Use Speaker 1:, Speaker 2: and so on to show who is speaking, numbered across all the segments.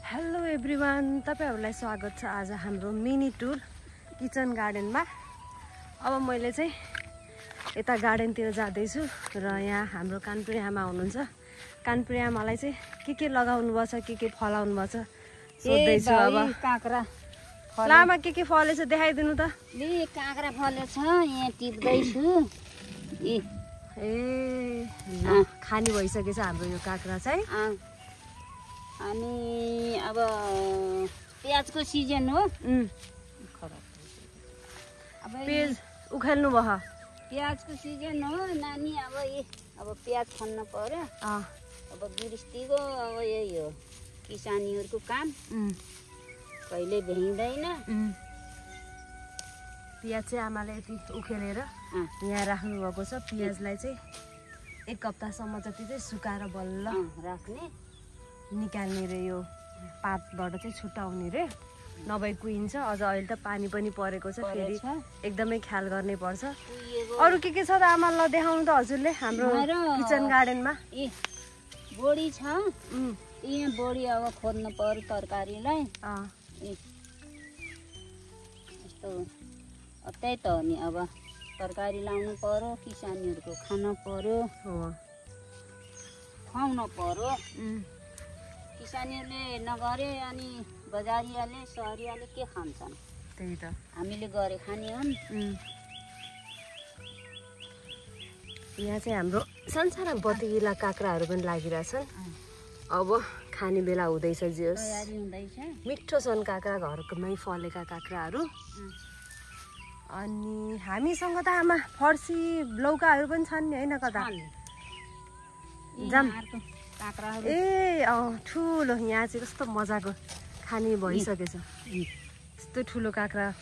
Speaker 1: Hello everyone, तपाईहरुलाई स्वागत छ आज हाम्रो मिनी टुर किचन गार्डनमा। अब मैले चाहिँ यता गार्डनतिर जाँदैछु र यहाँ हाम्रो कानपुरी आमा हुनुहुन्छ। कानपुरी आमालाई चाहिँ के लगाउनु भएको छ, के फलाउनु भएको छ सोध्दैछु। अब
Speaker 2: काँक्रा
Speaker 1: लामा के फलेछ देखाइदिनु त।
Speaker 2: ए काँक्रा फलेछ, यहाँ टिप्दैछु।
Speaker 1: ए खानी भइसकेछ हाम्रो यो काँक्रा चाहिँ।
Speaker 2: अनि अब प्याजको सिजन हो। अब
Speaker 1: प्याज उखाल्नु भयो।
Speaker 2: प्याजको सिजन हो नानी। अब प्याज खन्न पर्यो। अब गृहस्थीको अब यही हो, किसानीहरूको काम। कहिले भ्याइँदैन।
Speaker 1: प्याज चाहिँ आमाले यति उखेलेर यहाँ राख्नु भएको छ। प्याजलाई चाहिँ 1 हप्तासम्म जति चाहिँ सुकाएर बल्ल
Speaker 2: राख्ने,
Speaker 1: निकाल्ने रे। यो पातबाट चाहिँ छुटाउने रे, नभए कुहिन्छ। अझ अहिले त पानी पनि परेको छ, फेरि एकदमै ख्याल गर्नै पर्छ। अरू के छ त आमा ल देखाउनु त हजुरले हाम्रो किचन गार्डनमा।
Speaker 2: बोडी छ। यहाँ बोडी अब खोज्नु पर्यो तरकारीलाई। यस्तो त्यही त हो नि। अब तरकारी लाउनु पर्यो, किसानीहरूको खानु पर्यो, खुवाउनु पर्यो। किसानीहरूले नगरे अनि बजारियाले सहरियाले के खान्छन्?
Speaker 1: त्यही त
Speaker 2: हामीले गरे खाने हो नि।
Speaker 1: यहाँ चाहिँ हाम्रो सानसाना बतिला काँक्राहरू पनि लागिरहेछन्। अब खाने बेला हुँदैछ। जियोस्
Speaker 2: तयारी हुँदैछ।
Speaker 1: मिठो छन् काँक्रा, घरमै फलेका काँक्राहरू। अनि हामीसँग त आमा फर्सी लौकाहरू पनि छन् नि, होइन कता? जाम
Speaker 2: काँक्राहरू।
Speaker 1: ए ठुलो। यहाँ चाहिँ कस्तो मजाको खाने भइसकेछ। यस्तो ठुलो काँक्रा,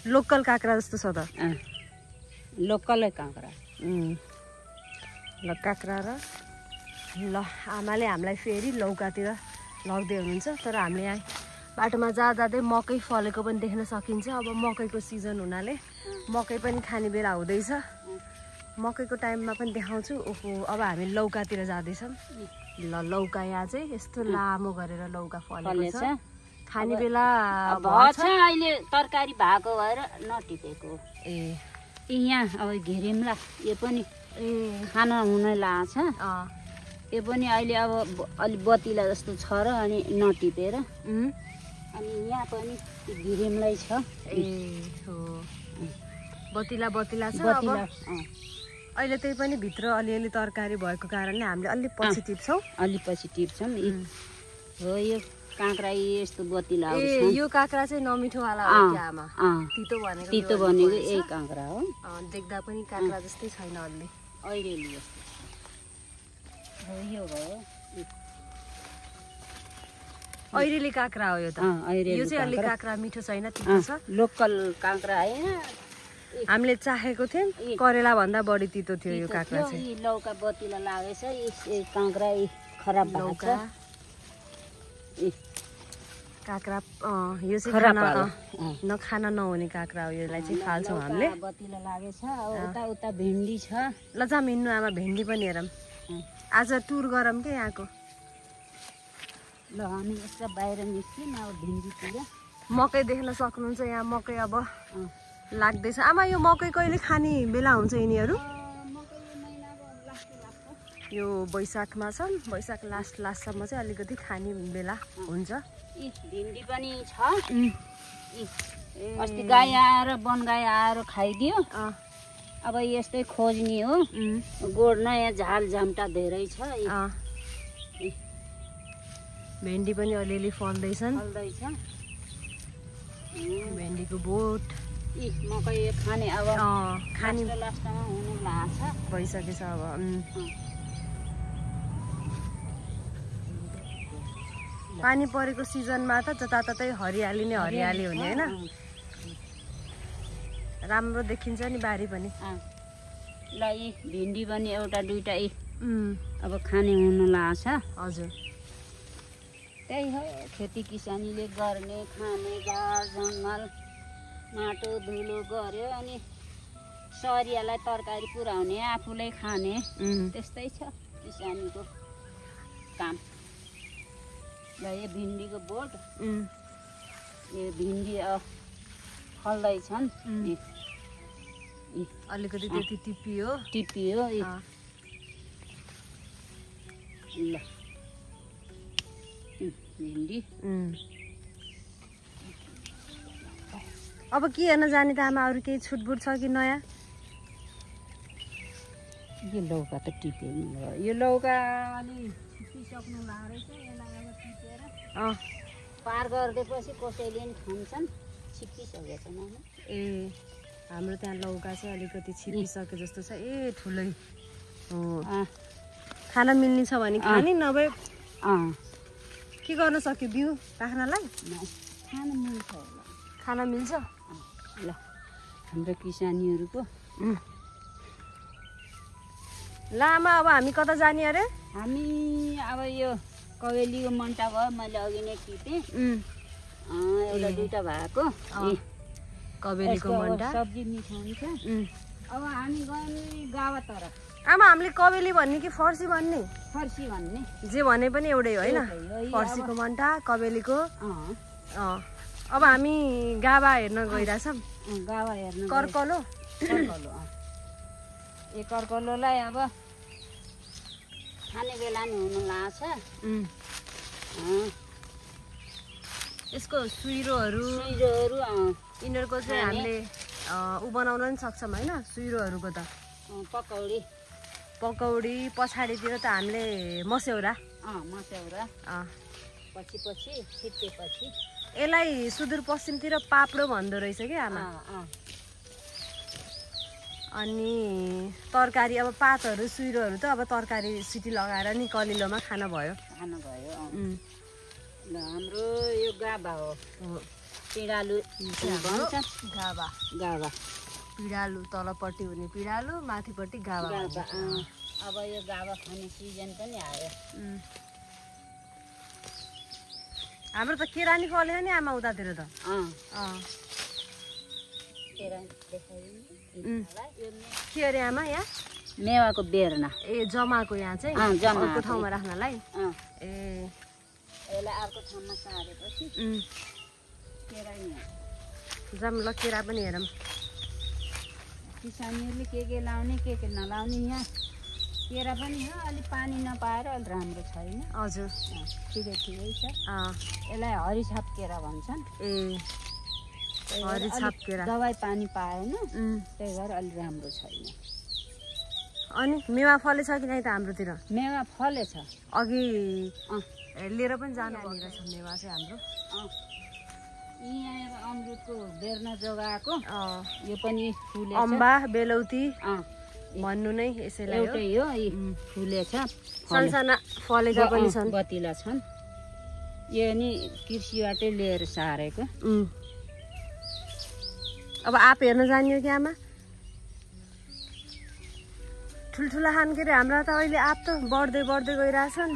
Speaker 1: लोकल काँक्रा जस्तो छ त।
Speaker 2: लोकलै काँक्रा।
Speaker 1: ल काँक्रा र ल आमाले हामीलाई फेरि लौकातिर लग्दै हुनुहुन्छ। तर हामीले यहाँ बाटोमा जाँदै मकै फलेको पनि देख्न सकिन्छ। अब मकैको सिजन हुनाले मकै पनि खाने बेला हुँदैछ। मकैको टाइममा पनि देखाउँछु। ओहो, अब हामी लौकातिर जाँदैछौँ। ल लौका यहाँ चाहिँ यस्तो लामो गरेर लौका फलेको छ। खाने बेला
Speaker 2: भएछ। अहिले तरकारी भएको भएर नटिपेको। यहाँ अब घेरिमला यो पनि खाना हुन लाग्छ। यो पनि अहिले अब अलि बतिला जस्तो छ र अनि नटिपेर। अनि यहाँ पनि घिरिमलाई छ।
Speaker 1: हो बतिला छ। अब अहिले त्यही पनि भित्र अलिअलि तरकारी भएको कारणले हामीले अलि पछि टिप्छौँ।
Speaker 2: हो यो काँक्रा यस्तो बतिला हो।
Speaker 1: यो काँक्रा चाहिँ नमिठोवाला हो क्या आमा?
Speaker 2: तितो भनेको यही काँक्रा हो।
Speaker 1: देख्दा पनि काँक्रा जस्तै छैन अलि।
Speaker 2: ऐरेली हो यो भयो।
Speaker 1: ऐरेली काँक्रा हो यो त। यो चाहिँ अलि काँक्रा मिठो छैन, तितो छ।
Speaker 2: लोकल काँक्रा होइन।
Speaker 1: हामीले चाहेको थियौँ, करेला भन्दा बढी तितो थियो यो काँक्रा चाहिँ।
Speaker 2: लौका बतिला लागेछ। काँक्रा खराब भएको छ। काँक्रा
Speaker 1: यो चाहिँ खाना नहुने काँक्रा हो। यसलाई चाहिँ फाल्छौँ हामीले।
Speaker 2: बतिला लागेछ। उता भिन्डी छ।
Speaker 1: ल जाम हिँड्नु आमा, भिन्डी पनि हेरौँ। आज टुर गरौँ के यहाँको।
Speaker 2: ल हामी यसो बाहिर निस्क्यौँ अब भिन्डीतिर।
Speaker 1: मकै देख्न सक्नुहुन्छ यहाँ। मकै अब लाग्दैछ। आमा यो मकै कहिले खाने बेला हुन्छ यिनीहरू? यो बैशाखमा छन्। बैशाख लास्टसम्म चाहिँ अलिकति खाने बेला हुन्छ।
Speaker 2: भिन्डी पनि छ। अस्ति गाई आएर वनगाई आएर खाइदियो। अब यस्तै खोज्ने हो। गोड्न यहाँ झाल झम्टा धेरै छ।
Speaker 1: भेन्डी पनि अलिअलि फल्दैछन्। भेन्डीको बोट।
Speaker 2: मकै खाने अब
Speaker 1: खाने
Speaker 2: लास्टमा हुनु लाग्छ
Speaker 1: भइसकेछ। अब पानी परेको सिजनमा त जताततै हरियाली नै हरियाली हुने, होइन? राम्रो देखिन्छ नि बारी पनि।
Speaker 2: ल यी भिन्डी पनि एउटा दुईटा अब खाने हुनु लाग्छ।
Speaker 1: हजुर
Speaker 2: त्यही हो खेती किसानीले गर्ने, खाने। झार जङ्गल माटो धुलो गर्यो अनि सहरियालाई तरकारी पुर्याउने, आफूले खाने। त्यस्तै छ किसानीको काम। यो भिन्डीको बोट यो भिन्डी फल्दैछन्
Speaker 1: अलिकति त्यति टिपियो
Speaker 2: ल भिन्डी
Speaker 1: अब के हेर्न जाने त आमा अरू केही छुटबुट छ कि नयाँ
Speaker 2: यो लौका त टिप्यो यो लौका अलि टिपिसक्नु रहेछ यसलाई अब टिपेर पार गरिदिएपछि कसैले पनि खान्छन् छिप्पिसकेको छ
Speaker 1: ए हाम्रो त्यहाँ लौका चाहिँ अलिकति छिपिसके जस्तो छ ए ठुलै खान मिल्ने छ भने खाने नभए के गर्न सक्यो बिउ राख्नलाई खान मिल्छ
Speaker 2: ल हाम्रो किसानीहरूको
Speaker 1: लामा अब हामी कता जाने अरे
Speaker 2: हामी अब यो कवेलीको मन्टा भयो मैले अघि नै टिपेँ एउटा दुईटा भएको
Speaker 1: कवेलीको मन्टा
Speaker 2: सब्जी मिठो हुन्छ अब हामी गयौँ गावातर
Speaker 1: आमा हामीले कवेली भन्ने कि फर्सी भन्ने
Speaker 2: फर्सी भन्ने
Speaker 1: जे भने पनि एउटै होइन फर्सीको मन्टा कवेलीको अब हामी गावा हेर्न गइरहेछौँ
Speaker 2: गावा हेर्न
Speaker 1: कर्कलो
Speaker 2: ए कर्कलोलाई अब खाने बेला नि हुनु लाग्छ
Speaker 1: यसको सुइरोहरू यिनीहरूको चाहिँ हामीले उ बनाउन पनि सक्छौँ होइन सुइरोहरूको त पकौडी पछाडितिर त हामीले मस्यौरा
Speaker 2: पछि छिट्टेपछि
Speaker 1: यसलाई सुदूरपश्चिमतिर पापडो भन्दो रहेछ कि आमा अनि तरकारी अब पातहरू सुइरोहरू त अब तरकारी सिटी लगाएर नि कलिलोमा खान भयो
Speaker 2: ल हाम्रो यो गाभा हो पिँडालु भन्छ गाभा
Speaker 1: पिँडालु तलपट्टि हुने पिँडालु माथिपट्टि गाभा
Speaker 2: अब यो गाभा खाने सिजन पनि आयो
Speaker 1: हाम्रो त केरानी फलेछ नि आमा उतातिर त के अरे आमा यहाँ
Speaker 2: मेवाको बेर्ना
Speaker 1: ए जमाको यहाँ चाहिँ अर्को ठाउँमा राख्नलाई ए
Speaker 2: यसलाई अर्को ठाउँमा सारेपछि केरा नि
Speaker 1: जाम ल केरा पनि हेरौँ
Speaker 2: किसानीहरूले के लाउने के नलाउने यहाँ केरा पनि हो अलिक पानी नपाएर अलि राम्रो छैन
Speaker 1: हजुर
Speaker 2: ठिकै छ यसलाई हरिछाप केरा भन्छन्
Speaker 1: हरिछाप केरा
Speaker 2: दबाई पानी पाएन त्यही भएर अलि राम्रो छैन
Speaker 1: अनि मेवा फलेछ कि नै त हाम्रोतिर
Speaker 2: मेवा फलेछ
Speaker 1: अघि लिएर पनि जानु रहेछ मेवा चाहिँ हाम्रो
Speaker 2: यहाँ अमरुदको बेर्ना जोगाएको यो पनि फुलेछ
Speaker 1: अम्बा बेलौती भन्नु नै यसैलाई
Speaker 2: एउटै हो फुलेछ
Speaker 1: सानसाना फलेका पनि छन्
Speaker 2: बतिला छन् यो नि कृषिबाटै लिएर सारेको
Speaker 1: अब आप हेर्न जानियो कि आमा ठुल्ठुला खान के अरे हाम्रा त अहिले आप त बढ्दै गइरहेछन्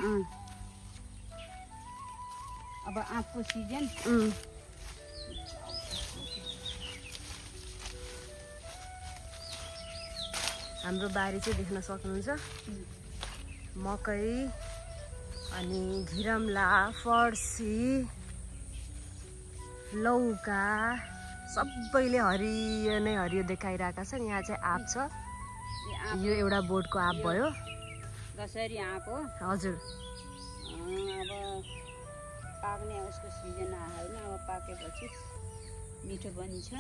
Speaker 2: अब आँपको सिजन
Speaker 1: हाम्रो बारी चाहिँ देख्न सक्नुहुन्छ मकै अनि घिरम्ला फर्सी लौका सबैले हरियो नै हरियो देखाइरहेका छन् यहाँ चाहिँ आँप छ यो एउटा बोटको आँप भयो
Speaker 2: दशहरी आँप हो
Speaker 1: हजुर
Speaker 2: अब पाक्ने उसको सिजन आयो होइन अब पाकेपछि मिठो पनि छ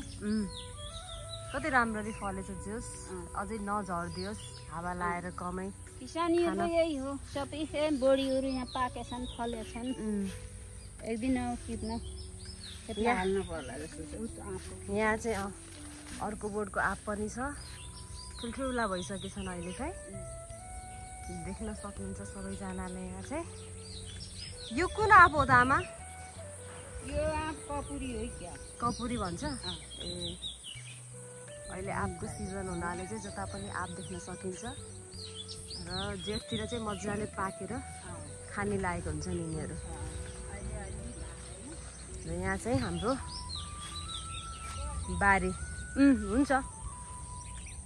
Speaker 1: कति राम्ररी फलेछ जोस् अझै नझर्दियोस् हावा लाएर कमै
Speaker 2: किसानीहरू यही हो सबै बोडीहरू यहाँ पाकेछन् फलेछन् एकदिन टिप्न हाल्नु पर्ला जस्तो
Speaker 1: यहाँ चाहिँ अर्को बोटको आँप पनि छ ठुल्ठुला भइसकेछन् अहिले चाहिँ देख्न सक्नुहुन्छ सबैजनाले यहाँ चाहिँ यो कुन आँप हो त आमा
Speaker 2: यो आँप कपुरी हो क्या
Speaker 1: कपुरी भन्छ ए अहिले आँपको सिजन हुनाले चाहिँ जता पनि आँप देख्न सकिन्छ र जेठतिर चाहिँ मजाले पाकेर खाने लागेको हुन्छ नि यिनीहरू र यहाँ चाहिँ हाम्रो बारी हुन्छ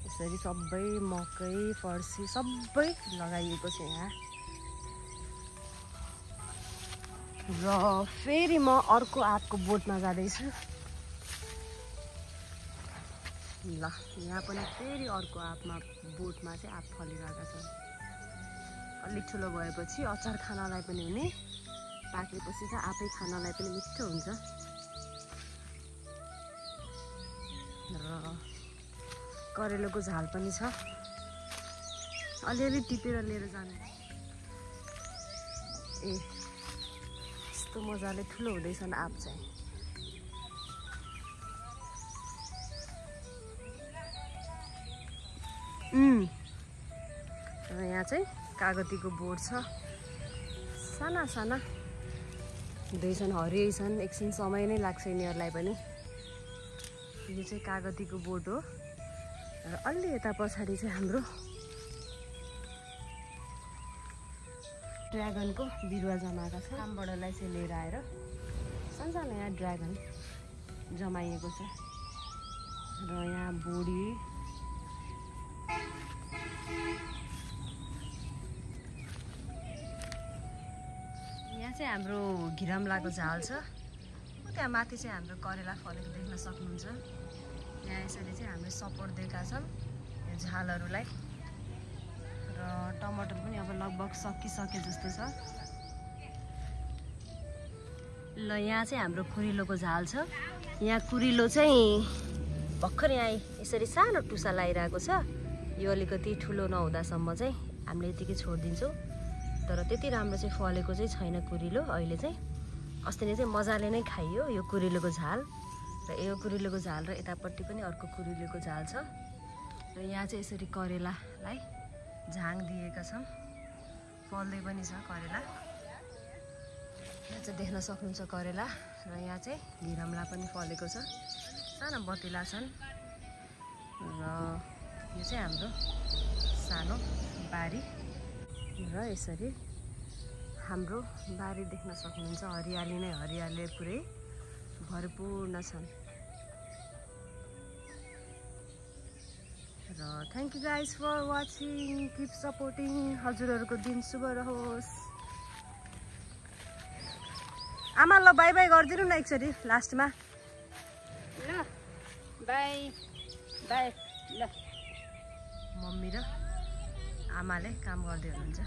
Speaker 1: यसरी सबै मकै फर्सी सबै लगाइएको छ यहाँ र फेरि म अर्को आँपको बोटमा जाँदैछु। ल यहाँ पनि फेरि अर्को आँपमा बोटमा चाहिँ आँप फलिरहेका छन्। अलिक ठुलो भएपछि अचार खानलाई पनि हुने, पाकेपछि त आफै खानलाई पनि मिठो हुन्छ। र करेलोको झाल पनि छ, अलिअलि टिपेर लिएर जानु। ए यस्तो मजाले ठुलो हुँदैछन् आँप चाहिँ। र यहाँ चाहिँ कागतीको बोट छ, साना साना हुँदैछन्, हरियै छन्। एकछिन समय नै लाग्छ यिनीहरूलाई पनि। यो चाहिँ कागतीको बोट हो। र अलि यता पछाडि चाहिँ हाम्रो ड्रागनको बिरुवा जमाएका छ। कामबाटलाई चाहिँ लिएर आएर सानसानो यहाँ ड्रागन जमाइएको छ। र यहाँ बोडी, यहाँ चाहिँ हाम्रो घिरम्लाको झाल छ। त्यहाँ माथि चाहिँ हाम्रो करेला फलेको देख्न सक्नुहुन्छ। यहाँ यसरी चाहिँ हामीले सपोर्ट दिएका छन् यो झालहरूलाई। र टमाटर पनि अब लगभग सकिसके जस्तो छ। ल यहाँ चाहिँ हाम्रो कुरिलोको झाल छ। यहाँ कुरिलो चाहिँ भर्खर यहाँ यसरी सानो टुसा लगाइरहेको छ। यो अलिकति ठुलो नहुँदासम्म चाहिँ हामीले यतिकै छोडिदिन्छौँ। तर त्यति राम्रो चाहिँ फलेको चाहिँ छैन कुरिलो अहिले चाहिँ। अस्ति नै चाहिँ मजाले नै खाइयो यो कुरिलोको झाल। र यो कुरिलोको झाल र यतापट्टि पनि अर्को कुरिलोको झाल छ। र यहाँ चाहिँ यसरी करेलालाई झाङ दिएका छौँ, फल्दै पनि छ करेला। यहाँ चाहिँ देख्न सक्नुहुन्छ करेला। र यहाँ चाहिँ घिरम्ला पनि फलेको छ, सानो बतिला छन्। र यो चाहिँ हाम्रो सानो बारी। र यसरी हाम्रो बारी देख्न सक्नुहुन्छ, हरियाली नै हरियाली पुरै भरपूर्ण छन्। र thank you guys for watching, keep supporting. हजुरहरूको दिन शुभ रहोस्। आमा ल बाई बाई गरिदिनु न एकचोटि लास्टमा।
Speaker 2: ल बाई बाई। ल
Speaker 1: मम्मी र आमाले काम गर्दै हुनुहुन्छ।